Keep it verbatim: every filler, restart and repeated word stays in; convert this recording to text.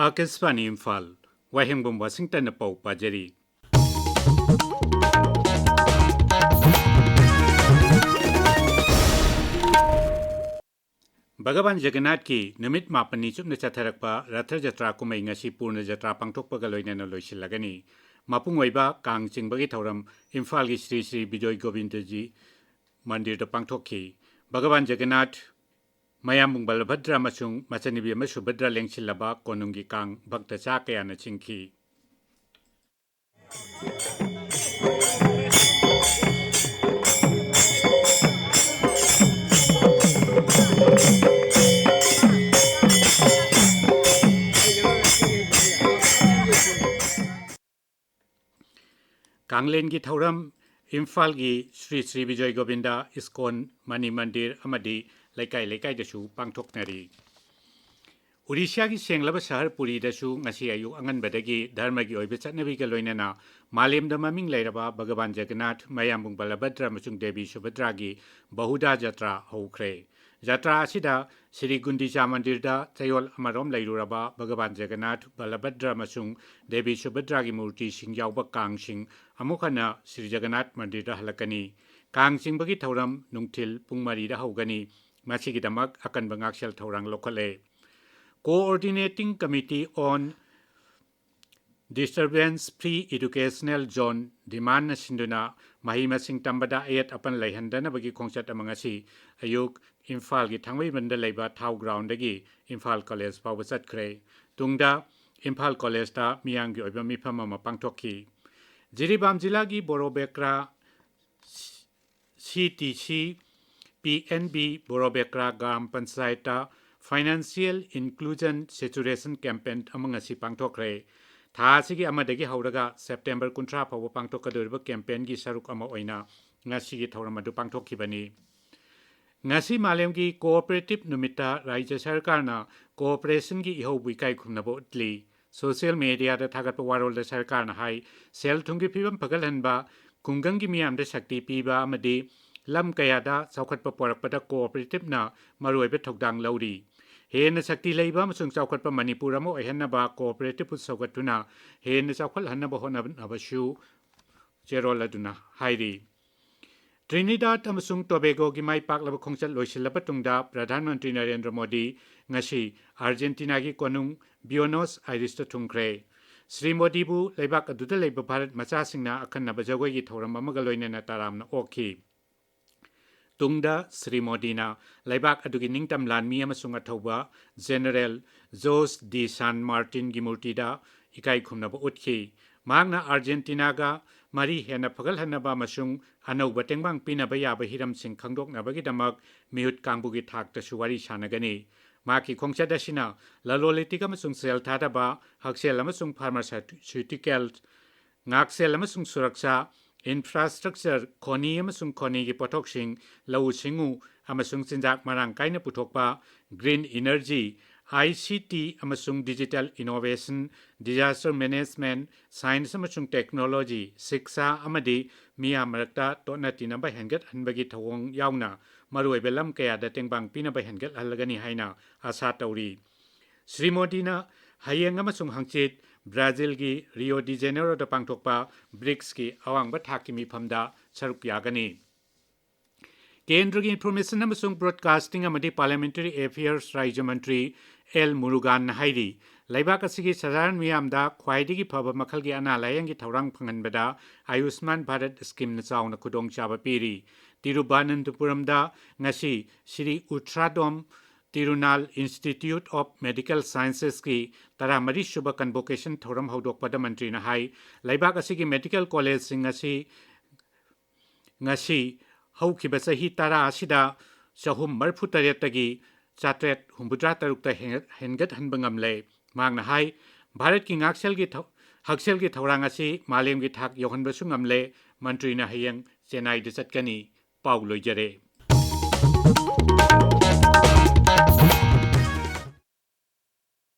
ꯑꯥꯀꯥꯁꯕꯥꯅꯤ ꯏꯝꯐꯥꯜ, ꯋꯥꯍꯦꯡꯕꯝ ꯋꯥꯁꯤꯡꯇꯟꯅ ꯄꯥꯎ ꯄꯥꯖꯔꯤ꯫ ꯚꯒꯕꯥꯟ ꯖꯒꯟꯅꯥꯊꯀꯤ ꯅꯨꯃꯤꯠ ꯃꯥꯄꯟꯅꯤ ꯆꯨꯞꯅ ꯆꯠꯊꯔꯛꯄ ꯔꯊ ꯖꯇ꯭ꯔꯥ ꯀꯨꯝꯍꯩ ꯉꯁꯤ ꯄꯨꯔꯅ ꯖꯇ꯭ꯔꯥ ꯄꯥꯡꯊꯣꯛꯄꯒ ꯂꯣꯏꯅꯅ ꯂꯣꯏꯁꯤꯜꯂꯒꯅꯤ꯫ ꯃꯄꯨꯡ ꯑꯣꯏꯕ ꯀꯥꯡ ꯆꯤꯡꯕꯒꯤ ꯊꯧꯔꯝ ꯏꯝꯐꯥꯜꯒꯤ ꯁ꯭ꯔꯤ ꯁ꯭ꯔꯤ ꯕꯤꯖꯣꯏ ꯒꯣꯕꯤꯟꯗꯖꯤ ꯃꯟꯗꯤꯔꯗ ꯄꯥꯡꯊꯣꯛꯈꯤ꯫ ꯚꯒꯕꯥꯟ ꯖꯒꯟꯅꯥꯊ, ꯃꯌꯥꯝꯕꯨꯡ ꯕꯂꯚꯗ꯭ꯔ ꯑꯃꯁꯨꯡ ꯃꯆꯟꯅꯨꯄꯤ ꯑꯃ ꯁꯨꯚꯗ꯭ꯔ ꯂꯦꯡꯁꯤꯜꯂꯕ ꯀꯣꯅꯨꯡꯒꯤ ꯀꯥꯡ ꯚꯛꯇ ꯆꯥ ꯀꯌꯥꯅ ꯆꯤꯡꯈꯤ꯫ ꯀꯥꯡꯂꯦꯟꯒꯤ ꯊꯧꯔꯝ ꯏꯝꯐꯥꯜꯒꯤ ꯁ꯭ꯔꯤ ꯁ꯭ꯔꯤ ꯕꯤꯖꯣꯏ ꯒꯣꯕꯤꯟꯗ ꯏꯁꯀꯣꯟ ꯃꯅꯤ ꯃꯟꯗꯤꯔ ꯑꯃꯗꯤ ꯂꯩꯀꯥꯏ ꯂꯩꯀꯥꯏꯗꯁꯨ ꯄꯥꯡꯊꯣꯛꯅꯔꯤ꯫ ꯎꯔꯤꯁ꯭ꯌꯥꯒꯤ ꯁꯦꯡꯂꯕ ꯁꯍꯔ ꯄꯨꯔꯤꯗꯁꯨ ꯉꯁꯤ ꯑꯌꯨꯛ ꯑꯉꯟꯕꯗꯒꯤ ꯙꯔꯃꯒꯤ ꯑꯣꯏꯕ ꯆꯠꯅꯕꯤꯒ ꯂꯣꯏꯅꯅ ꯃꯥꯂꯦꯝꯗ ꯃꯃꯤꯡ ꯂꯩꯔꯕ ꯚꯒꯕꯥꯟ ꯖꯒꯟꯅꯥꯊ, ꯃꯌꯥꯝꯕꯨꯡ ꯕꯂꯚꯗ꯭ꯔ ꯑꯃꯁꯨꯡ ꯗꯦꯕꯤ ꯁꯨꯚꯗ꯭ꯔꯥꯒꯤ ꯕꯍꯨꯗꯥ ꯖꯇ꯭ꯔꯥ ꯍꯧꯈ꯭ꯔꯦ꯫ ꯖꯇ꯭ꯔꯥ ꯑꯁꯤꯗ ꯁ꯭ꯔꯤ ꯒꯨꯟꯗꯤꯆꯥ ꯃꯟꯗꯤꯔꯗ ꯆꯌꯣꯜ ꯑꯃꯔꯣꯝ ꯂꯩꯔꯨꯔꯕ ꯚꯒꯕꯥꯟ ꯖꯒꯟꯅꯥꯊ, ꯕꯂꯚꯗ꯭ꯔ ꯑꯃꯁꯨꯡ ꯗꯦꯕꯤ ꯁꯨꯚꯗ꯭ꯔꯥꯒꯤ ꯃꯨꯔꯇꯤꯁꯤꯡ ꯌꯥꯎꯕ ꯀꯥꯡꯁꯤꯡ ꯑꯃꯨꯛ ꯍꯟꯅ ꯁ꯭ꯔꯤ ꯖꯒꯟꯅꯥꯊ ꯃꯟꯗꯤꯔꯗ ꯍꯜꯂꯛꯀꯅꯤ꯫ ꯀꯥꯡ ꯆꯤꯡꯕꯒꯤ ꯊꯧꯔꯝ ꯅꯨꯡꯊꯤꯜ ꯄꯨꯡ ꯃꯔꯤꯗ ꯍꯧꯒꯅꯤ꯫ ꯃꯁꯤꯒꯤꯗꯃꯛ ꯑꯀꯟꯕ ꯉꯥꯛꯁꯦꯜ ꯊꯧꯔꯥꯡ ꯂꯧꯈꯠꯂꯦ꯫ Coordinating Committee on Disturbance Free Educational Zone demand ꯅ ꯁꯤꯟꯗꯨꯅ ꯃꯍꯩ ꯃꯁꯤꯡ ꯇꯝꯕꯗ ꯑꯌꯦꯠ ꯑꯄꯟ ꯂꯩꯍꯟꯗꯅꯕꯒꯤ ꯈꯣꯡꯆꯠ ꯑꯃ ꯉꯁꯤ ꯑꯌꯨꯛ ꯏꯝꯐꯥꯜꯒꯤ ꯊꯥꯡꯃꯩꯕꯟꯗ ꯂꯩꯕ ꯊꯥꯎ ꯒ꯭ꯔꯥꯎꯟꯗꯒꯤ ꯏꯝꯐꯥꯜ ꯀꯣꯂꯦꯖ ꯐꯥꯎꯕ ꯆꯠꯈ꯭ꯔꯦ꯫ ꯇꯨꯡꯗ ꯏꯝꯐꯥꯜ ꯀꯣꯂꯦꯖꯇ ꯃꯤꯌꯥꯝꯒꯤ ꯑꯣꯏꯕ ꯃꯤꯐꯝ ꯑꯃ ꯄꯥꯡꯊꯣꯛꯈꯤ꯫ ꯖꯤꯔꯤꯕꯥꯝ ꯖꯤꯂꯥꯒꯤ ꯕꯣꯔꯣꯕꯦꯀ꯭ꯔꯥ C T C P N B Borobekra gram ꯄꯟꯆꯥꯌꯠꯇ Financial Inclusion Saturation Campaign ꯑꯃ ꯉꯁꯤ ꯄꯥꯡꯊꯣꯛꯈ꯭ꯔꯦ꯫ ꯊꯥ ꯑꯁꯤꯒꯤ ꯑꯃꯗꯒꯤ ꯍꯧꯔꯒ ꯁꯦꯞꯇꯦꯝꯕꯔ ꯀꯨꯟꯊ꯭ꯔꯥ ꯐꯥꯎꯕ ꯄꯥꯡꯊꯣꯛꯀꯗꯧꯔꯤꯕ campaign ꯒꯤ ꯁꯔꯨꯛ ꯑꯃ ꯑꯣꯏꯅ ꯉꯁꯤꯒꯤ ꯊꯧꯔꯝ ꯑꯗꯨ ꯄꯥꯡꯊꯣꯛꯈꯤꯕꯅꯤ꯫ ꯉꯁꯤ ꯃꯥꯂꯦꯝꯒꯤ cooperative ꯅꯨꯃꯤꯠꯇ ꯔꯥꯖ꯭ꯌ ꯁꯔꯀꯥꯔꯅ cooperation ꯒꯤ ꯏꯍꯧꯕꯨ ꯏꯀꯥꯏ ꯈꯨꯝꯅꯕ ꯎꯠꯂꯤ꯫ Social media ꯗ ꯊꯥꯒꯠꯄ ꯋꯥꯔꯣꯜꯗ ꯁꯔꯀꯥꯔꯅ ꯍꯥꯏ, ꯁꯦꯜ ꯊꯨꯝꯒꯤ ꯐꯤꯕꯝ ꯐꯒꯠꯍꯟꯕ, ꯈꯨꯡꯒꯪꯒꯤ ꯃꯤꯌꯥꯝꯗ ꯁꯛꯇꯤ ꯄꯤꯕ ꯑꯃꯗꯤ ꯂꯝ ꯀꯌꯥꯗ ꯆꯥꯎꯈꯠꯄ ꯄꯨꯔꯛꯄꯗ cooperative ꯅ ꯃꯔꯨꯑꯣꯏꯕ ꯊꯧꯗꯥꯡ ꯂꯧꯔꯤ꯫ ꯍꯦꯟꯅ ꯁꯛꯇꯤ ꯂꯩꯕ ꯑꯃꯁꯨꯡ ꯆꯥꯎꯈꯠꯄ ꯃꯅꯤꯄꯨꯔ ꯑꯃ ꯑꯣꯏꯍꯟꯅꯕ cooperative ꯁꯧꯒꯠꯇꯨꯅ ꯍꯦꯟꯅ ꯆꯥꯎꯈꯠꯍꯟꯅꯕ ꯍꯣꯠꯅꯕꯁꯨ ꯆꯦꯔꯣꯜ ꯑꯗꯨꯅ ꯍꯥꯏꯔꯤ꯫ ꯇ꯭ꯔꯤꯅꯤꯗꯥꯗ ꯑꯃꯁꯨꯡ ꯇꯣꯕꯦꯒꯣꯒꯤ ꯃꯥꯏ ꯄꯥꯛꯂꯕ ꯈꯣꯡꯆꯠ ꯂꯣꯏꯁꯤꯜꯂꯕ ꯇꯨꯡꯗ ꯄ꯭ꯔꯙꯥꯟ ꯃꯟꯇ꯭ꯔꯤ ꯅꯔꯦꯟꯗ꯭ꯔ ꯃꯣꯗꯤ ꯉꯁꯤ ꯑꯥꯔꯖꯦꯟꯇꯤꯅꯥꯒꯤ ꯀꯣꯅꯨꯡ ꯕꯤꯌꯣꯅꯣꯁ ꯑꯥꯏꯔꯤꯁꯇ ꯊꯨꯡꯈ꯭ꯔꯦ꯫ ꯁ꯭ꯔꯤ ꯃꯣꯗꯤꯕꯨ ꯂꯩꯕꯥꯛ ꯑꯗꯨꯗ ꯂꯩꯕ ꯚꯥꯔꯠ ꯃꯆꯥꯁꯤꯡꯅ ꯑꯈꯟꯅꯕ ꯖꯒꯣꯏꯒꯤ ꯊꯧꯔꯝ ꯑꯃꯒ ꯂꯣꯏꯅꯅ ꯇꯔꯥꯝꯅ ꯑꯣꯛꯈꯤ꯫ ꯇꯨꯡꯗ ꯁ꯭ꯔꯤ ꯃꯣꯗꯤꯅ ꯂꯩꯕꯥꯛ ꯑꯗꯨꯒꯤ ꯅꯤꯡꯇꯝ ꯂꯥꯟꯃꯤ ꯑꯃꯁꯨꯡ ꯑꯊꯧꯕ ꯖꯦꯅꯔꯦꯜ ꯖꯣꯁ ꯗꯤ ꯁꯥꯟ ꯃꯥꯔꯇꯤꯟꯒꯤ ꯃꯨꯔꯇꯤꯗ ꯏꯀꯥꯏ ꯈꯨꯝꯅꯕ ꯎꯠꯈꯤ꯫ ꯃꯍꯥꯛꯅ ꯑꯥꯔꯖꯦꯟꯇꯤꯅꯥꯒ ꯃꯔꯤ ꯍꯦꯟꯅ ꯐꯒꯠꯍꯟꯅꯕ ꯑꯃꯁꯨꯡ ꯑꯅꯧꯕ ꯇꯦꯡꯕꯥꯡ ꯄꯤꯅꯕ ꯌꯥꯕ ꯍꯤꯔꯝꯁꯤꯡ ꯈꯪꯗꯣꯛꯅꯕꯒꯤꯗꯃꯛ ꯃꯤꯍꯨꯠ ꯀꯥꯡꯕꯨꯒꯤ ꯊꯥꯛꯇꯁꯨ ꯋꯥꯔꯤ ꯁꯥꯟꯅꯒꯅꯤ꯫ ꯃꯍꯥꯛꯀꯤ ꯈꯣꯡꯆꯠ ꯑꯁꯤꯅ ꯂꯂꯣꯟ ꯏꯇꯤꯛ ꯑꯃꯁꯨꯡ ꯁꯦꯜ ꯊꯥꯗꯕ, ꯍꯛꯁꯦꯜ ꯑꯃꯁꯨꯡ pharmaceutical, ꯉꯥꯛꯁꯦꯜ ꯑꯃꯁꯨꯡ ꯁꯨꯔꯛꯁꯥ, infrastructure, ꯈꯣꯅꯤ ꯑꯃꯁꯨꯡ ꯈꯣꯅꯤꯒꯤ ꯄꯣꯠꯊꯣꯛꯁꯤꯡ, ꯂꯧꯎ ꯁꯤꯡꯎ ꯑꯃꯁꯨꯡ ꯆꯤꯟꯖꯥꯛ ꯃꯔꯥꯡ ꯀꯥꯏꯅ ꯄꯨꯊꯣꯛꯄ, green energy, I C T ꯑꯃꯁꯨꯡ digital innovation, disaster management, science ꯑꯃꯁꯨꯡ technology, ꯁꯤꯛꯁꯥ ꯑꯃꯗꯤ ꯃꯤꯌꯥꯝ ꯃꯔꯛꯇ ꯇꯣꯠꯅ ꯇꯤꯟꯅꯕ ꯍꯦꯟꯒꯠꯍꯟꯕꯒꯤ ꯊꯧꯑꯣꯡ ꯌꯥꯎꯅ ꯃꯔꯨꯑꯣꯏꯕ ꯂꯝ ꯀꯌꯥꯗ ꯇꯦꯡꯕꯥꯡ ꯄꯤꯅꯕ ꯍꯦꯟꯒꯠꯍꯜꯂꯒꯅꯤ ꯍꯥꯏꯅ ꯑꯥꯁꯥ ꯇꯧꯔꯤ꯫ ꯁ꯭ꯔꯤ ꯃꯣꯗꯤꯅ ꯍꯌꯦꯡ ꯑꯃꯁꯨꯡ ꯍꯪꯆꯤꯠ ꯕ꯭ꯔꯥꯖꯤꯜꯒꯤ ꯔꯤꯑꯣ ꯗꯤ ꯖꯦꯅꯦꯔꯣꯗ ꯄꯥꯡꯊꯣꯛꯄ ꯕ꯭ꯔꯤꯛꯁꯀꯤ ꯑꯋꯥꯡꯕ ꯊꯥꯛꯀꯤ ꯃꯤꯐꯝꯗ ꯁꯔꯨꯛ ꯌꯥꯒꯅꯤ꯫ ꯀꯦꯟꯗ꯭ꯔꯒꯤ Information ꯑꯃꯁꯨꯡ Broadcasting ꯑꯃꯗꯤ Parliamentary Affairs ꯔꯥꯖ꯭ꯌ ꯃꯟꯇ꯭ꯔꯤ ꯑꯦꯜ ꯃꯨꯔꯨꯒꯥꯟꯅ ꯍꯥꯏꯔꯤ, ꯂꯩꯕꯥꯛ ꯑꯁꯤꯒꯤ ꯁꯗꯥꯔꯟ ꯃꯤꯌꯥꯝꯗ ꯈ꯭ꯋꯥꯏꯗꯒꯤ ꯐꯕ ꯃꯈꯜꯒꯤ ꯑꯅꯥ ꯂꯥꯌꯦꯡꯒꯤ ꯊꯧꯔꯥꯡ ꯐꯪꯍꯟꯕꯗ ꯑꯌꯨꯁꯃꯥꯟ ꯚꯥꯔꯠ ꯁ꯭ꯀꯤꯝꯅ ꯆꯥꯎꯅ ꯈꯨꯗꯣꯡꯆꯥꯕ ꯄꯤꯔꯤ꯫ ꯇꯤꯔꯨꯕꯥꯅꯟꯇꯄꯨꯔꯝꯗ ꯉꯁꯤ Shri ꯎꯊ꯭ꯔꯥꯗꯣꯝ ꯇꯤꯔꯨꯅꯥꯜ Institute of Medical Sciences ꯀꯤ ꯇꯔꯥꯃꯔꯤ ꯁꯨꯕ convocation ꯊꯧꯔꯝ ꯍꯧꯗꯣꯛꯄꯗ ꯃꯟꯇ꯭ꯔꯤꯅ ꯍꯥꯏ, ꯂꯩꯕꯥꯛ ꯑꯁꯤꯒꯤ medical collegeꯁꯤꯡ ꯑꯁꯤ ꯉꯁꯤ ꯍꯧꯈꯤꯕ ꯆꯍꯤ ꯇꯔꯥ ꯑꯁꯤꯗ ꯆꯍꯨꯝ ꯃꯔꯤꯐꯨ ꯇꯔꯦꯠꯇꯒꯤ ꯆꯥꯇ꯭ꯔꯦꯠ ꯍꯨꯝꯐꯨꯇꯔꯥ ꯇꯔꯨꯛꯇ ꯍꯦꯟꯒꯠ-, ꯍꯦꯟꯒꯠꯍꯟꯕ ꯉꯝꯂꯦ꯫ ꯃꯍꯥꯛꯅ ꯍꯥꯏ, ꯚꯥꯔꯠꯀꯤ ꯉꯥꯛꯁꯦꯜꯒꯤ ꯊꯧ-, ꯍꯛꯁꯦꯜꯒꯤ ꯊꯧꯔꯥꯡ ꯑꯁꯤ ꯃꯥꯂꯦꯝꯒꯤ ꯊꯥꯛ ꯌꯧꯍꯟꯕꯁꯨ ꯉꯝꯂꯦ꯫ ꯃꯟꯇ꯭ꯔꯤꯅ ꯍꯌꯦꯡ ꯆꯦꯟꯅꯥꯏꯗ ꯆꯠꯀꯅꯤ꯫ ꯄꯥꯎ ꯂꯣꯏꯖꯔꯦ꯫